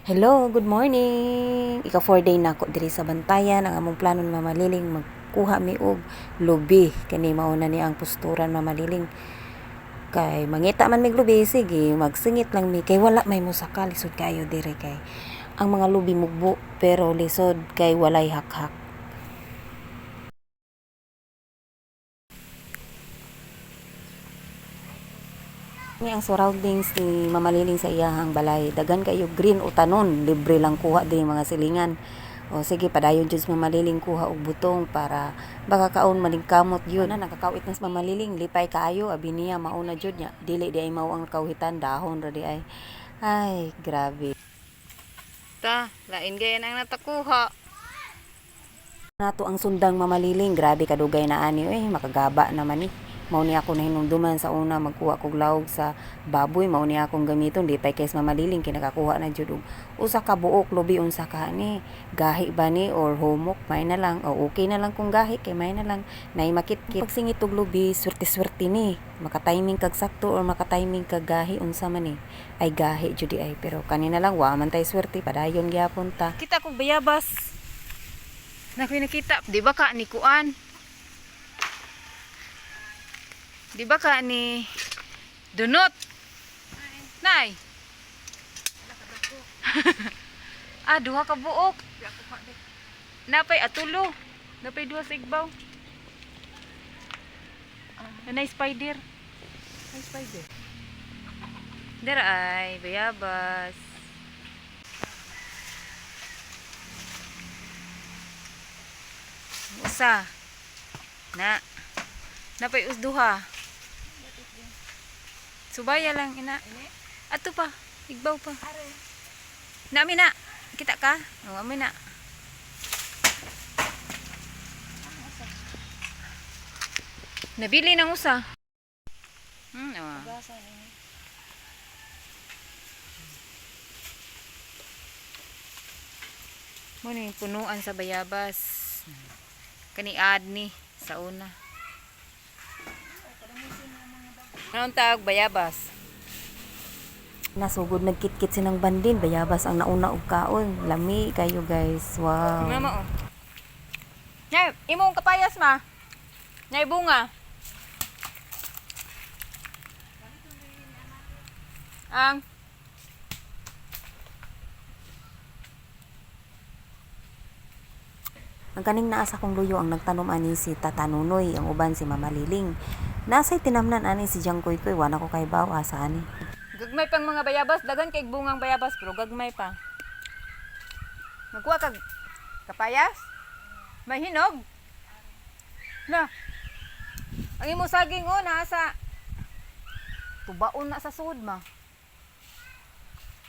Hello, good morning. Ika 4 day nako diri sa Bantayan. Ang among plano ni Mama Liling, magkuha mi og lubi. Kani mao na ni ang posturan, Mama Liling. Kay mangita man mig lubi, sige, magsingit lang mi kay wala may musaka, lisod kayo diri kay ang mga lubi mugbo pero lisod kay walay hakhak. Ni ang surroundings ni Mama Liling sa iyahang balay. Daghan kayo green utanon, libre lang kuha diri mga silingan. O sige, padayon jud si Mama Liling kuha og butong para baka kaon maningkamot yun. Na nakakawit na si Mama Liling, lipay kaayo, abi niya mauna jud niya. Dili di ay mao ang kawhitan, dahon ra di ay. Ay, grabe. Ta, lain gaya nang natakuha. Nato ang sundang, Mama Liling, grabe kadugay na ani eh, makagaba naman ni. Mao ni ako nahinumduman sa una magkuha kog lawog sa baboy, mao ni akong gamiton di pa kay Mama Liling kay nakakuha na jud og usa ka buok lubi. Unsa ka ni, gahi ba ni or humok, may na lang o okay na lang kung gahi kay may na lang nay makitkit. Pagsingit og lubi, swerte-swerte ni, maka-timing kag sakto or maka-timing kag gahi. Unsa man ni, ay gahi jud di ay, pero kanina lang wa man tay swerte, padayon gyapon ta. Kita kong bayabas. Nakoy nakita, di ba ka ni kuan? Di ba ka ni Dunot? Nay. Ah, duha ka buok. Napay atulo. Napay duha sa igbaw. Nanay spider. Ay, spider. Dara ay bayabas. Usa. Na. Napay us duha. Subaya lang ina. Ato pa, igbaw pa. Nami na. Kita ka? Oh, amin na. Nabili ng usa. Oh. Basa ni. Muna yung punuan sa bayabas. Kaniad ni sa una. Anong tawag bayabas? Nasugod nagkitkit sinang bandin, bayabas ang nauna og kaon. Lami kayo, guys. Wow. Mama oh. Nay, imong kapayas ma. Nay bunga. Ang Ang kaning naa sa kong luyo ang nagtanom ani si Tata Nunoy, ang uban si Mama Liling. Nasay tinamnan ani si Jangkoy Koy, wala ko kay baw asa ani. Gagmay pang mga bayabas, daghan kay bungang bayabas pero gagmay pa. Magkuha kag kapayas? May hinog. Na. Ang imo saging oh nasa tubaon na sa sud ma.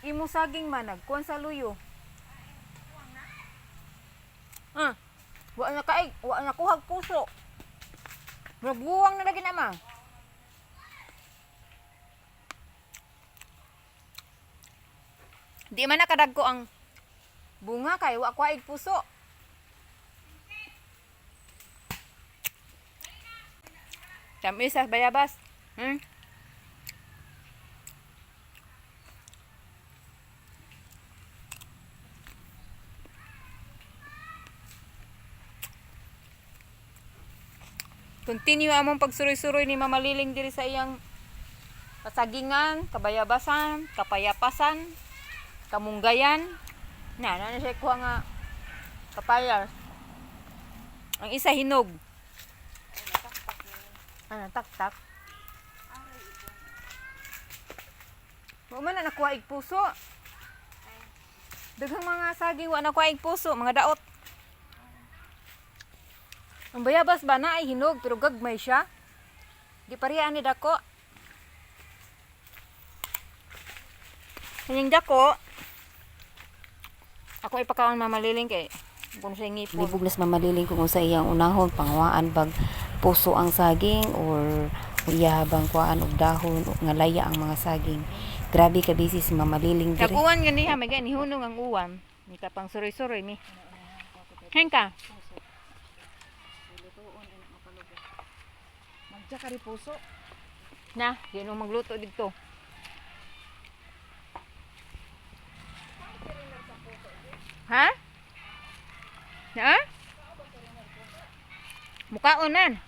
Imo saging ma nagkuan sa luyo. Ah. Wa na kaig, wa na kuhag puso. Murag buwang na lagi na ma. Di man nakadagko ang bunga kay wa ko aig puso. Tamis sa bayabas. Continue among pagsuroy-suroy ni Mama Liling diri sa iyang kasagingan, kabayabasan, kapayapasan, kamunggayan. Na, na na siya kuha nga kapayas. Ang isa hinog. Ano, taktak. Wa man na nakuha ig puso. Daghang mga saging wa nakuha ig puso, mga daot. Ang bayabas ba na ay hinog pero gagmay siya. Di pareha ni dako. Kanyang dako. Ako ipakaon, Mama Liling, kay kung siya ngipon. Libog na si Mama Liling kung unsa iyang unahon pangwaan bag puso ang saging or iya bang kuhaan og dahon o nga laya ang mga saging. Grabe ka busy si Mama Liling diri. Tag-uwan gani ha, may gani hunong ang uwan. Nika pang suroy-suroy mi. Hen ka. Lutuon ay makalubo. Magja ka rin puso. Na, di nung magluto dito. Ha? Na? Mukaonan.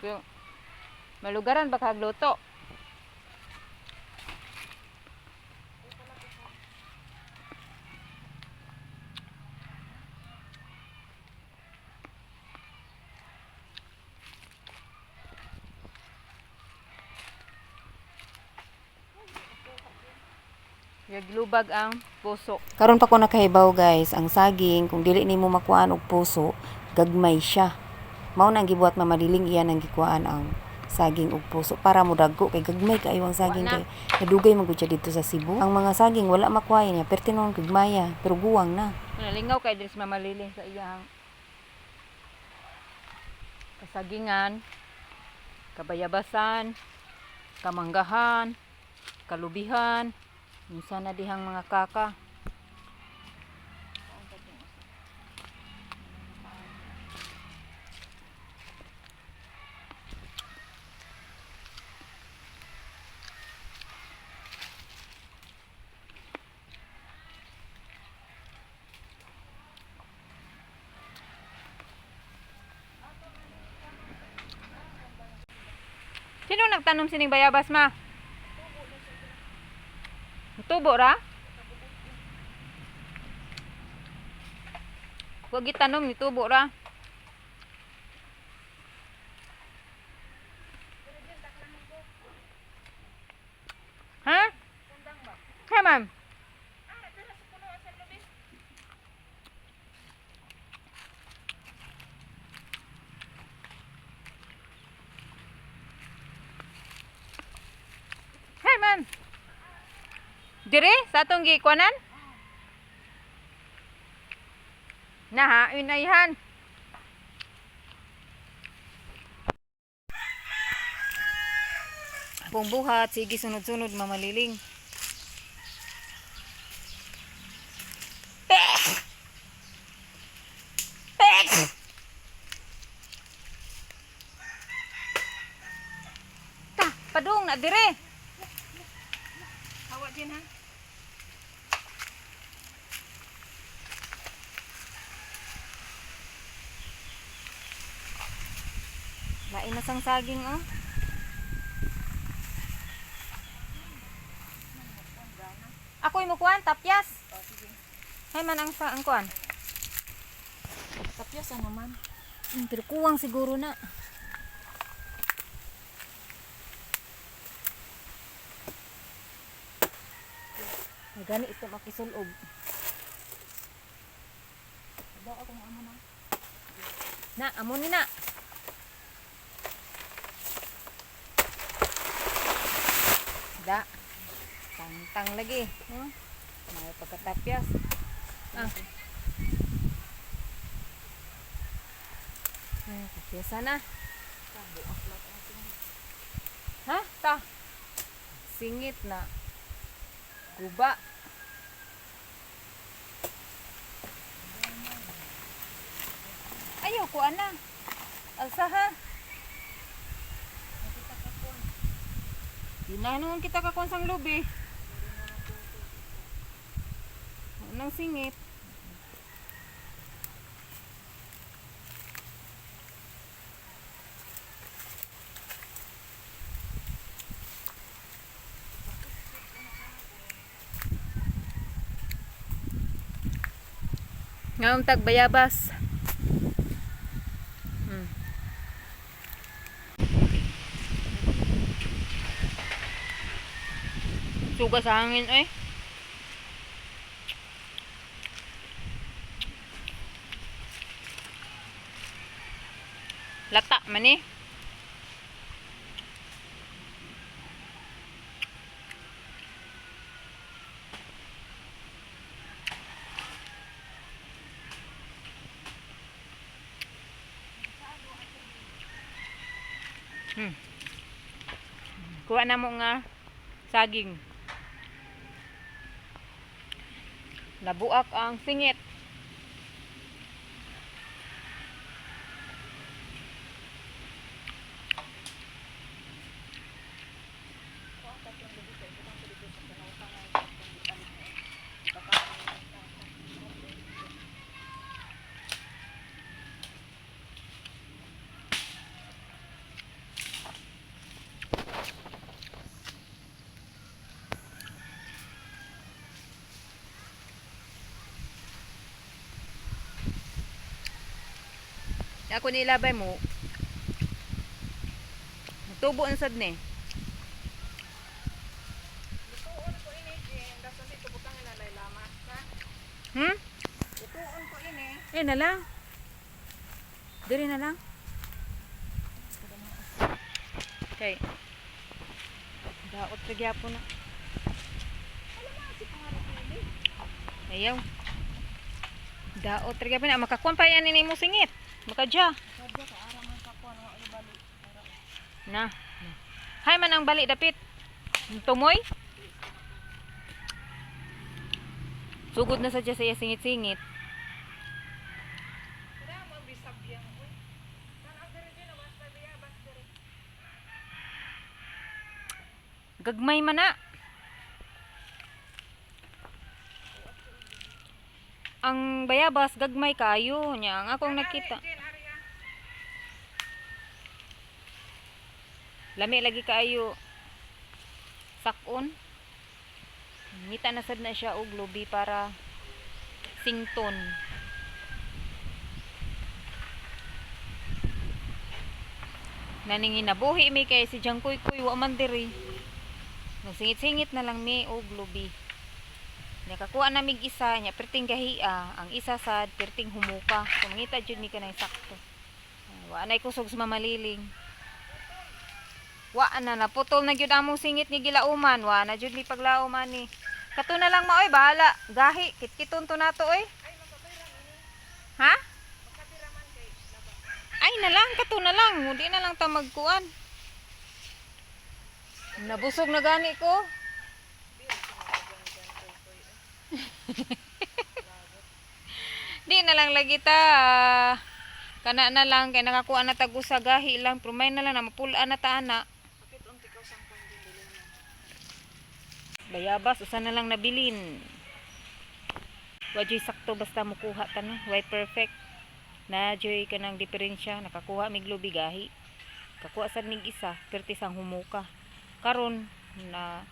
Pero, malugaran ba kagluto? Yaglubag ang puso. Karon pa ko nakahibaw guys, ang saging kung dili nimo makuhaan og puso, gagmay siya. Mao na ang gibuhat Mama Liling, iyan ang gikuhaan ang saging og puso para modago kay gagmay kaayo ang saging Wa na. kay nadugay man gud siya dito sa Cebu. Ang mga saging wala makuha niya, perti noon gagmaya, pero guwang na. Nalingaw kay diri si Mama Liling sa iyang kasagingan, kabayabasan, kamanggahan, kalubihan, unsa na dihang mga kaka. Sino nagtanom sining bayabas, ma? Tubo ra? Huwag itanom ni tubo ra. Ha? Ha, ma'am. Hey, ma'am. Dire sa atong gikuanan? Na ha, inayhan. Akong buhat, sige sunod-sunod Mama Liling. Ta, padung na dire. Hawa din ha. Lain na sang saging oh. Ako'y mukuan tapyas. Hay man ang sa ang kuan. Tapyas ano man. Pero kuwang siguro na. Gani ito makisulob. Na, amo ni na. Da. Tangtang lagi. May pagkatapyas. Ah. Ay, tapyasa na. Ha? Ta. Singit na. Guba. Ayaw ko ana. Alsa ha. Ginanon kita ka sang lubi. Anong singit? Ngayon tag bayabas. Suga sa hangin eh. Lata man eh. Kuha na mo nga saging. Nabuak ang singit. Ako ni ilabay mo. Tubo ang sad ni. Lutuon ko ini, Jen. Dason dito butangin na lay lamas na. Lutuon ko ini. Eh na lang. Diri na lang. Okay. Daot ra gyapon na. Ayaw. Daot ra gyapon na makakuan pa yan ini mo singit. Makadya. Kadya ka ara man ka kuan wa ibalik. Na. Hay man ang bali dapit. Tumoy. Sugod na sa siya sa iya singit-singit. Kada mo bisabyang uy. Tan-aw diri din was pa bayabas diri. Gagmay man na. Ang bayabas gagmay kayo niya ang akong nakita. Jen, ari ah. Lami lagi kaayo sakon. Ngita na sad na siya og lubi para sington. Naninginabuhi mi kay si Jangkoy Kuy wa man diri. Nagsingit-singit na lang mi og lubi. Nakakuha na mig isa nya perting gahia, ang isa sad perting humuka. Kumangita jud mi kanang sakto. Wa nay kusog sa mamaliling. Wa na naputol na gyud among singit ni gilauman, wa na jud mi paglauman ni. Kato na lang maoy bahala. Gahi kitkiton to nato oy. Ha? Ay na lang kato na lang, hindi na lang ta magkuan. Nabusog na gani ko. Di na lang lagi ta. Kana na lang kay nakakuha na tag usa gahi lang, pero may na lang na mapul-an na ta ana. Bakit unti ka sang kuan din dili na. Bayabas usa na lang nabilin. Wa joy sakto basta mukuha ta no. Way perfect. Na joy kanang diferensya nakakuha mig lubi gahi. Kakuha sad mig isa, perti sang humuka. Karon na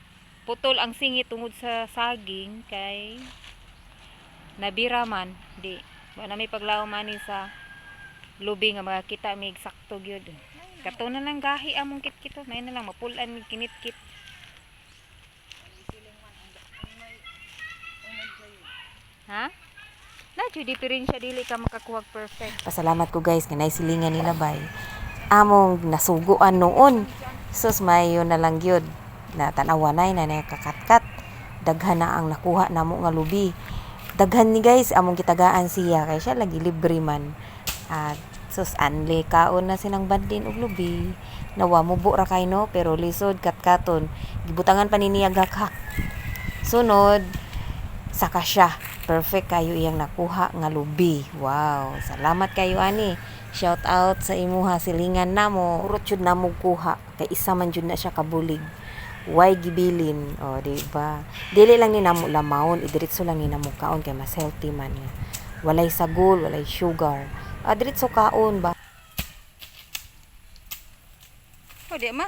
putol ang singit tungod sa saging kay nabira man di wa na may paglaom ani sa lubi nga makakita mig sakto gyud. Kato na lang gahi among kitkito, may na lang mapul-an mig kinitkit. Siling man ang may unod jayo. Ha? Na jud diferensya dili ka makakuha perfect. Pasalamat ko guys nga naisilingan nila bay. Among nasuguan noon. Sus mayo na lang gyud. Na tanawa nay na nakakatkat. Daghan na ang nakuha namo nga lubi. Daghan ni guys among gitagaan siya kay siya lagi libre man. At sus anli kaon na sinang bandin og lubi. Nawa mubo ra kay no pero lisod katkaton. Gibutangan pa ni niya gakhak. Sunod saka siya. Perfect kayo iyang nakuha nga lubi. Wow, salamat kayo ani. Shout out sa imuha silingan namo. Urot jud namo kuha kay isa man jud na siya kabulig. Way gibilin, o di ba? Dili lang ni namo lamawon, idiretso lang ni namo kaon kay mas healthy man nga. Walay sagol, walay sugar. Ah, diretso kaon ba? O di ma.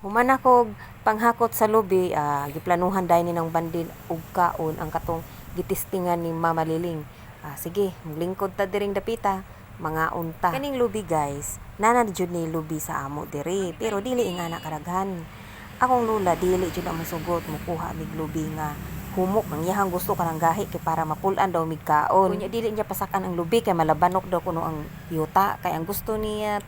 Human ako panghakot sa lubi, giplanuhan dahil ni ng bandin og kaon ang katong gitistingan ni Mama Liling. Ah, sige, maglingkod ta diring dapita, mga unta. Kaning lubi guys, nana jud ni lubi sa amo diri, pero dili ingana karaghan. Akong lula dili jud na mosugot mukuha mig lubi nga humok ang iyahang gusto kanang gahi kay para mapul-an daw mig kaon. Unya dili niya pasakan ang lubi kay malabanok daw kuno ang yuta kay ang gusto niya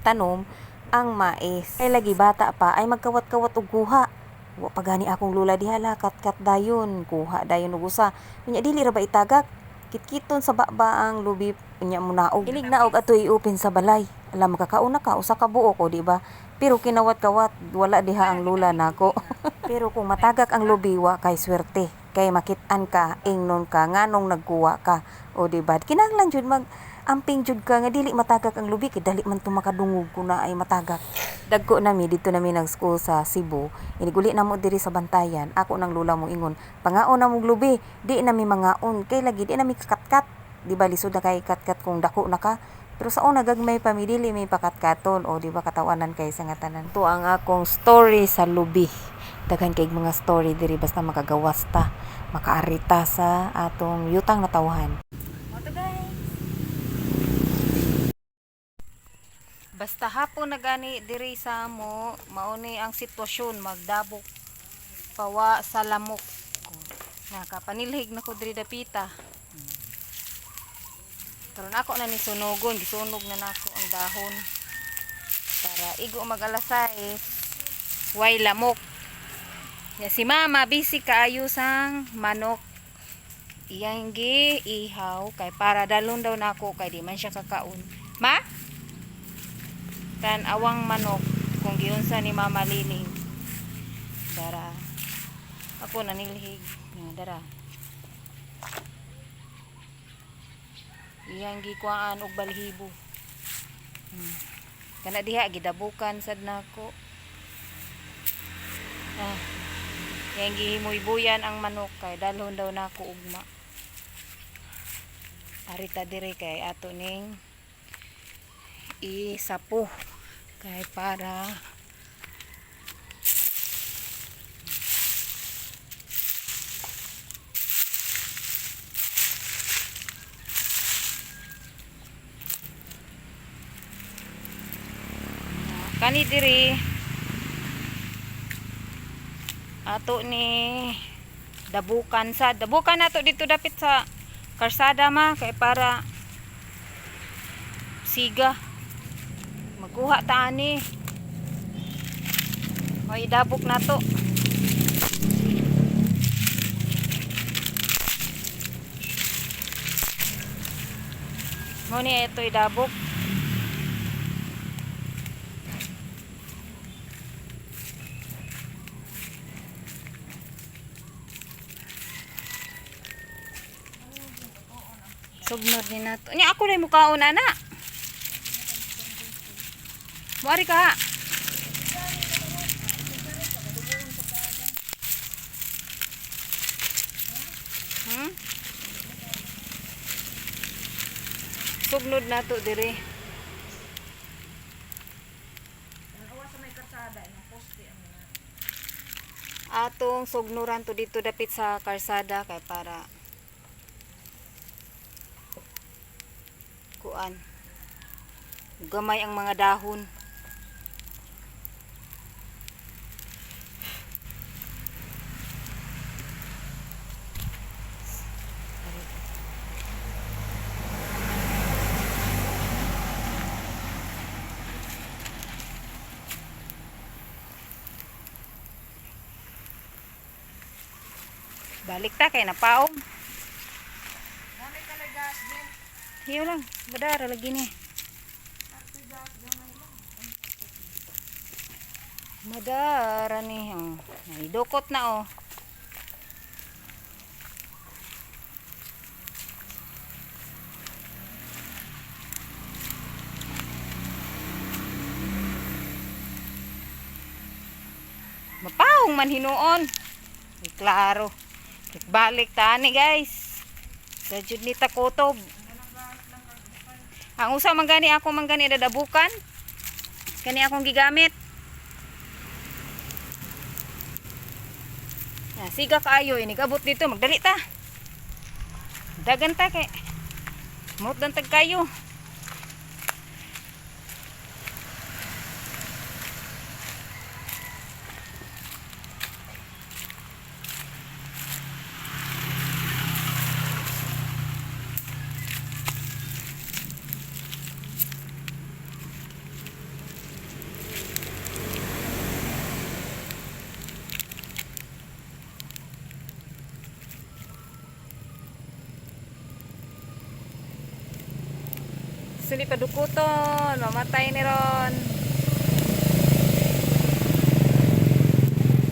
tanom ang mais. Ay lagi bata pa ay magkawat-kawat og kuha. Wa pa gani akong lula diha la kat-kat dayon, kuha dayon og usa. Unya dili ra ba itagak? Kitkiton sa baba ang lubi unya mo naog. Ilig naog ato iupin sa balay. Alam makakauna ka usa ka buok o di ba? Pero kinawat-kawat wala diha ang lula nako. Pero kung matagak ang lubi wa kay swerte kay makit-an ka ingnon ka nganong nagkuha ka o di ba? Kinahanglan jud mag amping jud ka nga dili matagak ang lubi kay dali man to makadungog kun na ay matagak. Dagko nami didto nami nag school sa Cebu. Iniguli namo diri sa Bantayan. Ako nang lula mo ingon, pangaon na mong lubi, di nami mangaon kay lagi di nami kakatkat. Di ba lisod na kay katkat kung dako na ka. Pero sa una gagmay pa mi, dili may pakatkaton o di ba katawanan kay sa nga tanan. To ang akong story sa lubi. Daghan kay mga story diri basta makagawas ta, makaarita sa atong yutang natawhan. Moto guys. Basta hapon na gani diri sa amo, mauni ang sitwasyon magdabok pawa sa lamok. Nakapanilhig na ko diri dapita. Karon ako na ni sunogon, gisunog na nako ang dahon para igo mag alas 6. Way lamok. Ya si mama busy kaayo sang manok. Iyang gi ihaw kay para dalon daw nako kay di man siya kakaon. Ma? Tan awang manok kung giunsa ni Mama Lining. Dara. Ako nanilhig. Nga, dara. Iyang gikuhaan og balhibo. Kana diha gidabukan sad nako. Ah. Iyang gihimuybuyan ang manok kay dalhon daw nako ugma. Arita dire kay ato ning isapo kay para kani diri ato ni dabukan sa dabukan nato dito dapit sa karsada ma kay para siga magkuha ta ani o idabok nato. Mo ni ito idabok. Sugnod ni nato. Nya ako rin mukaon ana. Muari ka. Hmm? Sugnod nato dire. Tanawa sa may karsada, ang poste ang mga. Atong sugnuran to dito dapit sa karsada kay para kuan gamay ang mga dahon. Balik ta kay napaong. Dami ka gas, Jim. Hiyo lang, badara lagi ni. Madara ni oh. Naidukot na oh. Mapahong man hinuon. Ay, klaro. Balik ta ni guys. Sa jud ni takutob. Ang usa man gani ako man gani dadabukan. Kani akong gigamit. Na, siga kaayo inigabot dito magdali ta. Dagan ta kay. Mot dan tag kayo. Suli padukuton, mamatay ni ron.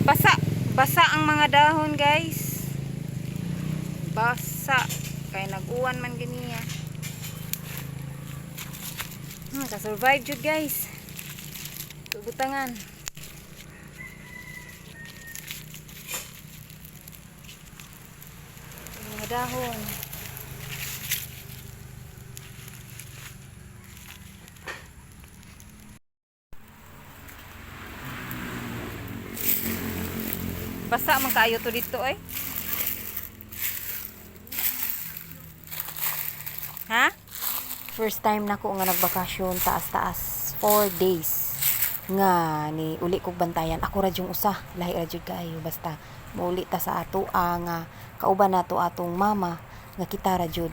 Basa, basa ang mga dahon, guys. Basa kay nag-uwan man ganiya. Ka-survive jud, guys. Tubutangan. Ang mga dahon. Basa man kaayo to dito eh. Ha? First time nako nga nagbakasyon taas-taas, 4 days nga ni uli kog Bantayan. Ako ra jung usa, lahi ra jud kaayo, basta mouli ta sa ato nga kauban nato atong mama, nga kita ra jud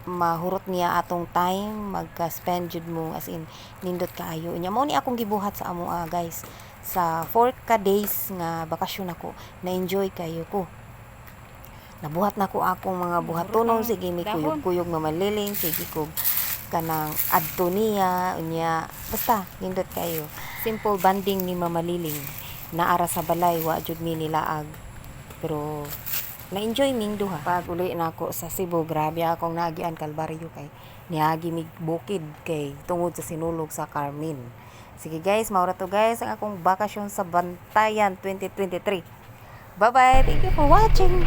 mahurot niya atong time, magka-spend jud mo, as in nindot kaayo. Unya mao ni akong gibuhat sa amo, guys, sa 4 ka days nga bakasyon ako, na-enjoy kayo ko. Nabuhat na ko akong mga buhatonon, sige mi Dahon. kuyog-kuyog, mamaliling, sige kog kanang adto niya. Unya basta nindot kayo, simple bonding ni Mama Liling. Naara sa balay, wa jud mi nilaag, pero na-enjoy ming duha. Pag uli nako sa Cebu, grabe akong naagian kalbaryo kay niagi mig bukid kay tungod sa sinulog sa Carmen. Sige guys, mao ra to guys ang akong bakasyon sa Bantayan 2023. Bye bye, thank you for watching.